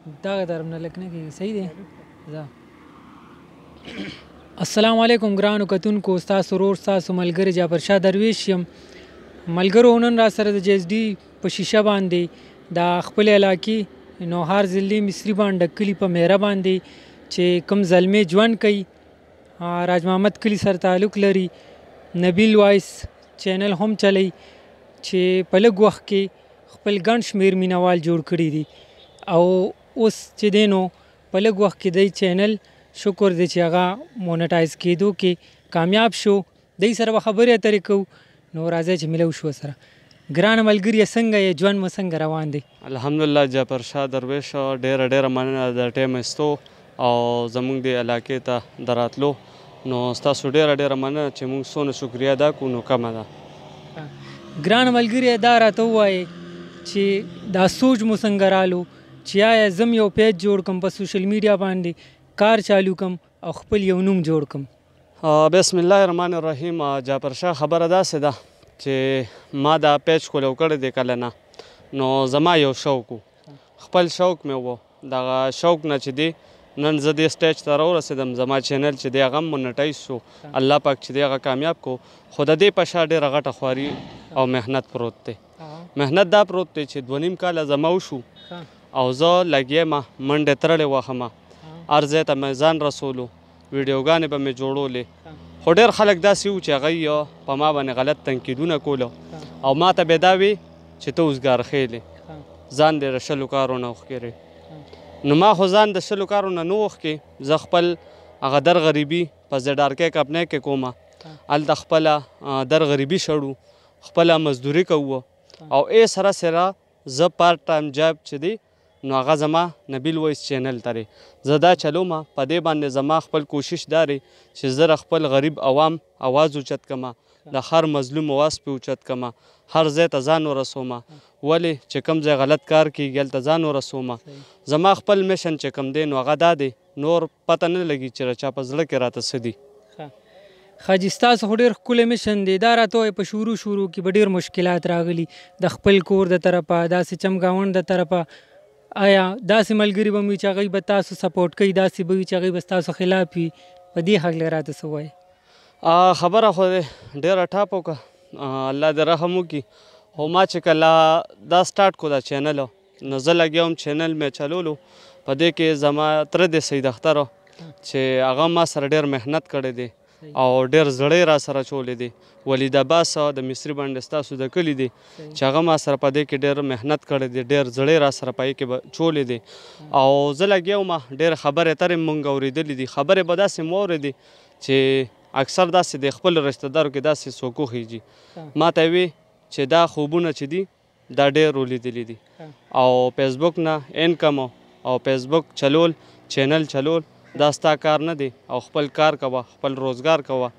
دغه طرف نه لک نه کیږي، صحیح دی. ځه، السلام علیکم ګرانو کتونکو، ستاسو ورور ستاسو ملګری جعفر شاه درویش یم. ملګرو، نن را سره د جي اس ډي په شیشه باندې د خپل علاقې نوهار ضلع مصري باندې کلي په میره باندې چې کوم زلمی ژوند کوي، راج محمد کلي سره تعلق لري، نبیل وایس چینل هم چلی چې په لږ وخت کې خپل ګڼ شمېر مینوال جوړ کړي دي، او اوس چې دی نو په لږ وخت کې دی چینل شکر دی چې هغه مونټایز کېدو کې کامیاب شو. دی سره به خبرې اترې کوو، نو راځئ چې ملو شو سره. ګرانه ملګریه، څنګه یې؟ ژوند مو څنګه روان دی؟ الحمدلله جعفر شاه درویش، ډیره ډیره مننه د ټیم ایستو او زمونږ دې علاقې ته د راتلو. نو ستاسو ډیره ډیره مننه چې مونږ څونه شکریه ادا کړو نو کمه ده. ګرانه ملګریه، دا راته ووایې چې دا سوچ مو څنګه رالو چې آیا زم یو پیج جوړ کم، په سوشل میډیا باندې کار چالو کم او خپل یو نوم جوړ کم؟ بسم الله الرحمن الرحیم. جعفر شاه، خبره داسې ده چې ما دا پیج کولو کړی دی کله نه، نو زما یو شوق و، خپل شوق مې و. دغه شوق نه چې دی نن زه دې سټیج ته راورسېدم، زما چینل چې دی هغه هم مونټایز شو، الله پاک چې دی هغه کامیاب کو. خو د دې په شا ډېره غټه خواري او محنت پروت دی. محنت دا پروت دی چې 2.5 کاله زما وشو او زه لګیا یم، منډې ترړې وهم، هر ځای ته مې ځان رسولو، ویډیوګانې به مې جوړولې. خو ډېر خلک داسې وو چې هغوی په ما باندې غلط تنقیدونه کولو او ما ته به دا وي چې ته اوزګار خېلې، ځان دې د 20 کارو نه وښکېرې. نو ما خو ځان د 20 کارو نه نه وښکې، زه خپل هغه در غریبي په زیډ آر کې کمپنۍ کې کومه، هلته خپله در غریبي شړو، خپله مزدوري کوو، او ای سره سره زه پارټ ټایم جاب چې دی نو هغه زما نبیل وایس چینل ته دی، زه دا چلومه. په دې باندې زما خپل کوشش دا دی چې زه د خپل غریب عوام اواز اوچت کړم، د هر مظلوم اواز پې اوچت کړم، هر ځای ته ځان ورسومه، ولې چې کوم ځای غلط کار کېږي هلته ځان ورسومه. زما خپل میشن چې کوم دی نو هغه دا دی، نور پته نه لګي چې د چا په زړه کې راته څه دي. ښه جي، ستاسو خو ډېر ښکلی میشن دی. دا راته ووایه، په شروع شروع کې به ډېر مشکلات راغلي د خپل کور د طرفه، داسې چم ګاونډ د طرفه، آیا داسې ملګري به مو وي چې هغوی به تاسو سپورټ کوي، داسې به وي چې هغوی به ستاسو خلاف وي؟ په دې هکله راته څه ووایې؟ خبره خو دې ډېره ټاپ وکړه، الله دې رحم وکړي. خو ما چې کله دا سټارټ کړو دا چینل، نو زه لګیا وم، چینل مې چلولو، په دې کې زما تره دی سید اختر چې هغه ما سره ډېر محنت کړی دی او ډېر زړه یې را سره چولی دی. ولید عباس د مصري باندې ستاسو د کلي دی چې هغه ما سره په دې کې ډېر محنت کړی دی، ډېر زړه یې را سره په کې چولی دی. او زه لګیا وم، ډېر خبرې اترې مونږ اورېدلې دي، خبرې به داسې مو اورېدې چې اکثر داسې د خپل رشته دارو کې داسې څوک وخیږي، ما ته وی چې دا خوبونه چې دي دا ډېر ولیدلي دي، او فیسبوک نه انکم او فیسبوک چلول چینل چلول دا ستا کار نه دی، او خپل کار کوه، خپل روزګار کوه،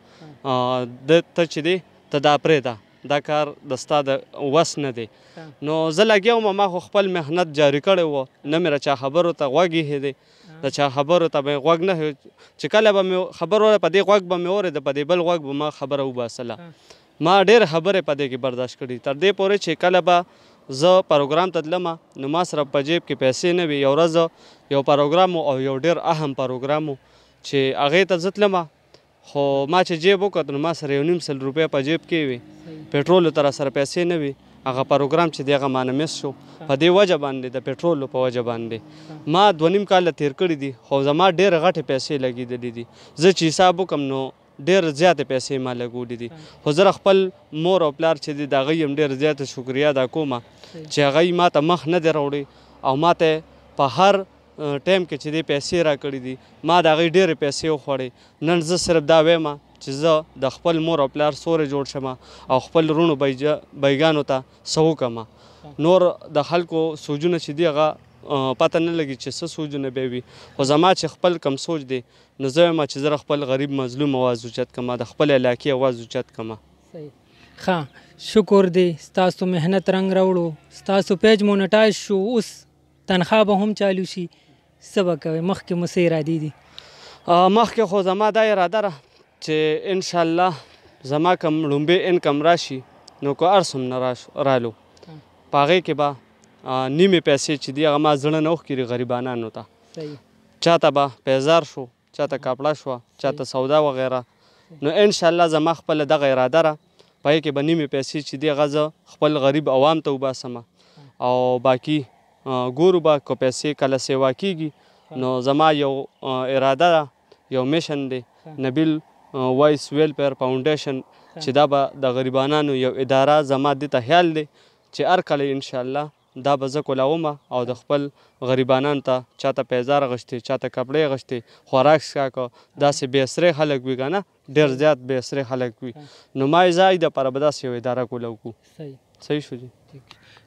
د ته چې دی ته دا پرېږده، دا کار د ستا د وس نه دی. نو زه لګیا وم، ما خو خپل محنت جاري کړی و، نه مې د چا خبرو ته غوږ ایښی دی، د چا خبرو ته به مې غوږ نه، چې کله به مې خبر وره په دې غوږ به مې اورېده، په دې بل غوږ به ما خبره وباسله. ما ډېر خبرې په دې کې برداشت کړي، تر دې پورې چې کله به زه پروګرام ته تلم نو ما سره په جیب کې پیسې نه وي. یو ورځ یو پروګرام و او یو ډېر اهم پروګرام و چې هغې ته زه تلم، خو ما چې جیب وکړ نو ما سره 1.5 لک روپۍ په جیب کې وي، پټرولو ته راسره پیسې نه وي. هغه پروګرام چې دی هغه مانه مس شو په دې وجه باندې، د پټرولو په وجه باندې. ما 2.5 کاله تېر کړي دي، خو زما ډېر غټې پیسې لګېدلې دي. زه چې حساب وکړم نو ډېر زیاتې پیسې ما لګولې دي. خو زه خپل مور او پلار چې دی د هغوی هم ډېر زیاته شکریه ادا کوم چې هغوی ما ته مخ نه دی راوړی او ما ته په هر ټایم کې چې دی پیسې راکړي دي، ما د هغوی ډېرې پیسې وخوړې. نن زه صرف دا وایم چې زه د خپل مور او پلار سوری جوړ شم او خپل وروڼو بیګانو ته څه وکړم. نور د خلکو سوچونه چې دی هغه پته نه لګي چې څه سوچونه به وي، خو زما چې خپل کم سوچ دی نو زه وایم چې زه خپل غریب مظلوم اواز اوچت کړم، د خپل علاقې اواز اوچت کړم. ښه، شکر دی ستاسو محنت رنګ راوړو، ستاسو پیج مونټایز شو، اوس تنخوا به هم چالو شي. څه به کوئ؟ مخکې مو څه ارادې دي؟ مخکې خو زما دا اراده ده چې انشاءالله زما کوم ړومبی انکم راشي نو که هر څومره رالو په هغې کې به نیمې پیسې چې دي هغه ما زړه نه وښکېري غریبانانو ته. چاته به پیزار شو، چاته کپړه شوه، چاته سودا وغیره. نو انشاءالله زما خپله دغه اراده را په هغې کې به نیمې پیسې چې دي هغه زه خپل غریب عوام ته وباسم، او باقي ګورو به که پیسې کله سیوا کیږي. نو زما یو اراده ده، یو mission دی، نبیل وایس ویلفیر فاونډیشن، چې دا به د غریبانانو یو اداره زما دې ته خیال دی چې هر کله انشاءالله دا به زه کولاوم او د خپل غریبانانو ته، چاته پیزار غشتې، چاته کپړې غشتې، خوراک څښاک، داسې بې اسرې خلک وي که نه، ډېر زیات بې اسرې خلک وي، نو ما یې ځای دپاره به داسې یو اداره کولاو کړو. صحیح شو جی.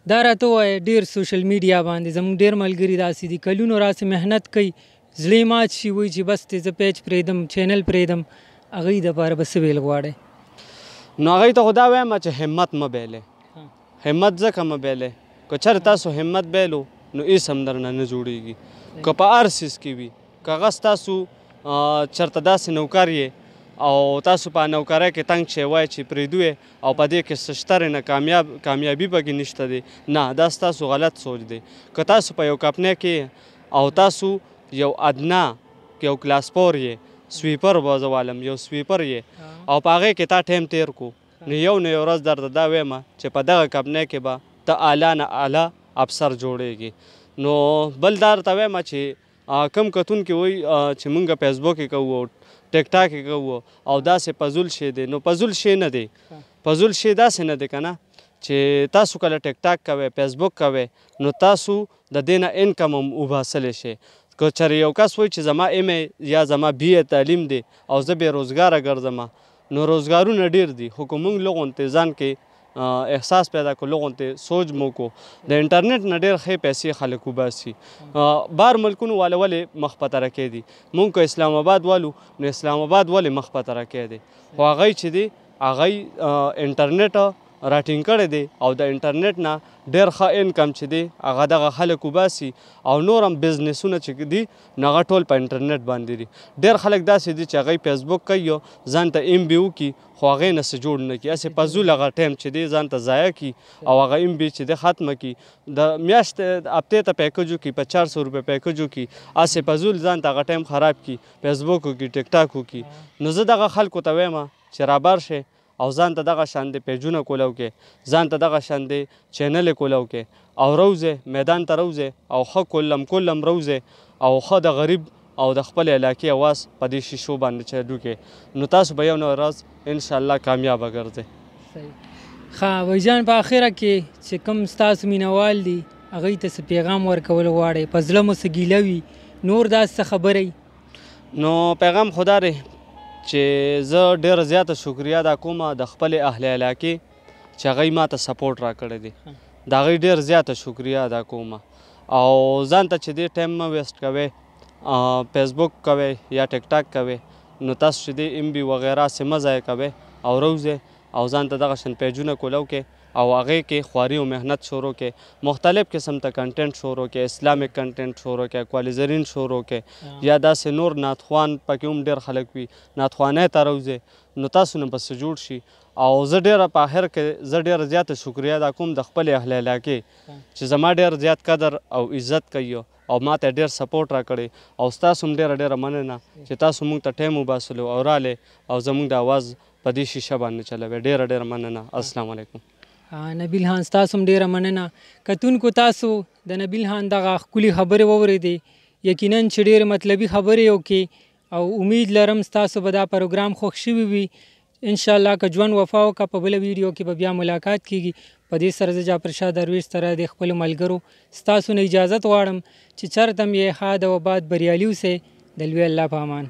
دا راته ووایه، ډېر social media باندې زموږ ډېر ملګري داسې دي، کلونو راسې محنت کوي، زړه یې مات شي، وایي چې بس دی زه page پرېږدم، channel پرېږدم، هغوی دپاره به څه ویل غواړې؟ نو هغوی ته خو دا وایم چې همت مه بایلئ. همت ځکه مه بایلئ که چېرې تاسو همت بایلو نو هېڅ هم درنه نه جوړېږي. که په هر څیز کې وي، که هغه ستاسو چېرته داسې نوکر یې او تاسو په نوکرۍ کې تنګ شئ، وایي چې پرېږدو یې او په دې کې څه شته نه، کامیابي پکې نشته دی، نه، دا ستاسو غلط سوچ دی. که تاسو په یو کمپنۍ کې او تاسو یو ادنا یو کلاس 4 یې، sweeper به زه والم، یو sweeper یې او په هغې کې تا ټایم تېر کو، نو یو نه یو ورځ درته دا وایم چې په دغه کمپنۍ کې به ته اعلی نه اعلی افسر جوړېږي. نو بل دا درته وایم چې کم کتونکي وایي چې مونږ فیسبوک یې کوو، ټیک ټاک یې کوو او داسې فضول شی دی، نو فضول شی نه دی. فضول شی داسې نه دی که نه چې تاسو کله ټیک ټاک کوئ، فیسبوک کوئ، نو تاسو د دې نه income هم وباسلی شئ. که چېرې یو کس وایي چې زما MA یا زما BA تعلیم دی او زه بې روزګاره ګرځم، نو روزګارونه ډېر دي، خو که مونږ لږ غونتې ځان کې احساس پیدا کړو، لږ غونتې سوچ مو کړو، د انټرنیټ نه ډېر ښې پیسې خلک وباسي. بار ملکونو والا ولې مخ په ترقۍ دي؟ مونږ که اسلام آباد والو نو اسلام آباد ولې مخ په ترقۍ دی؟ خو هغوی چې دي هغوی انټرنیټ راټینګ کړی دی او د انټرنیټ نه ډېر ښه income چې دی هغه دغه خلک وباسي، او نور هم بزنسونه چې دي نو هغه ټول په انټرنیټ باندې دي. ډېر خلک داسې دي چې هغوی فیسبوک کوي، ځان ته MB وکړي، خو هغې نه څه جوړ نه کړي، هسې فضول هغه ټایم چې دی ځان ته ضایع کړي او هغه MB چې دی ختمه کړي، د میاشتې هفتې ته package وکړي، په 400 روپۍ package وکړي، هسې فضول ځان ته هغه ټایم خراب کړي، فیسبوک وکړي، ټیک ټاک وکړي. نو زه دغه خلکو ته وایم چې رابر شئ او ځان ته دغه شان دی پیجونه کولاو کې، ځان ته دغه شان دی چینلې کولاو کې، او روځئ میدان ته روځئ او ښه کلم کلم روځئ او ښه د غریب او د خپل علاقې اواز په دې شیشو باندې چالو کړئ، نو تاسو به یو نه ورځ انشاءالله کامیابه ګرځئ. صحیح. ښه بای جان، په اخره کې چې کوم ستاسو مینهوال دي هغوی ته څه پیغام ورکول غواړئ، په زړه مو څه ګیله وي، نور داسې څه خبرې؟ نو پیغام خو دا دی چې زه ډېره زیاته شکریه ادا کوم د خپلې اهل علاقې چې هغوی ما ته support راکړی دی، د هغوی ډېر زیاته شکریه ادا کوم. او ځان ته چې دې ټایم مه waste کوئ، فیسبوک کوئ یا ټیک ټاک کوئ، نو تاسو چې دې MB وغیره هسې مه ضایع کوئ او روځئ او ځان ته دغه شان پیجونه کولاو کړئ او هغې کې خواري او محنت شروع کړئ، مختلف قسم ته content شروع کړئ، Islamic content شروع کړئ، کوالیزرین شروع کړئ، یا داسې نور نعتخوان پکې هم ډېر خلک وي، نعتخوانۍ ته راوځئ، نو تاسو نه به څه جوړ شي. او زه ډېره په آخر کې زه ډېره زیاته شکریه ادا کوم د خپلې اهل علاقې چې زما ډېر زیات قدر او عزت کوي او ما ته ډېر support راکړی، او ستاسو هم ډېره ډېره مننه چې تاسو موږ ته ټایم وباسلو او رالئ او زموږ د اواز په دې شیشه باندې چلوئ. ډېره ډېره مننه. السلام علیکم. نبیل خان ستاسو هم ډېره مننه. کتونکو تاسو د نبیل خان دغه ښکلي خبرې واورېدې، یقینا چې ډېرې مطلبي خبرې یې وکړې او امید لرم ستاسو به دا پروګرام خوښ شوي وي. انشاءالله که ژوند وفا وکړه په بله ویډیو کې به بیا ملاقات کیږي. په دې سره زه جعفر شاه درویش سره د خپلو ملګرو ستاسو نه اجازت غواړم چې چېرته هم یې ښاد او آباد بریالي اوسئ. د لوی الله په امان.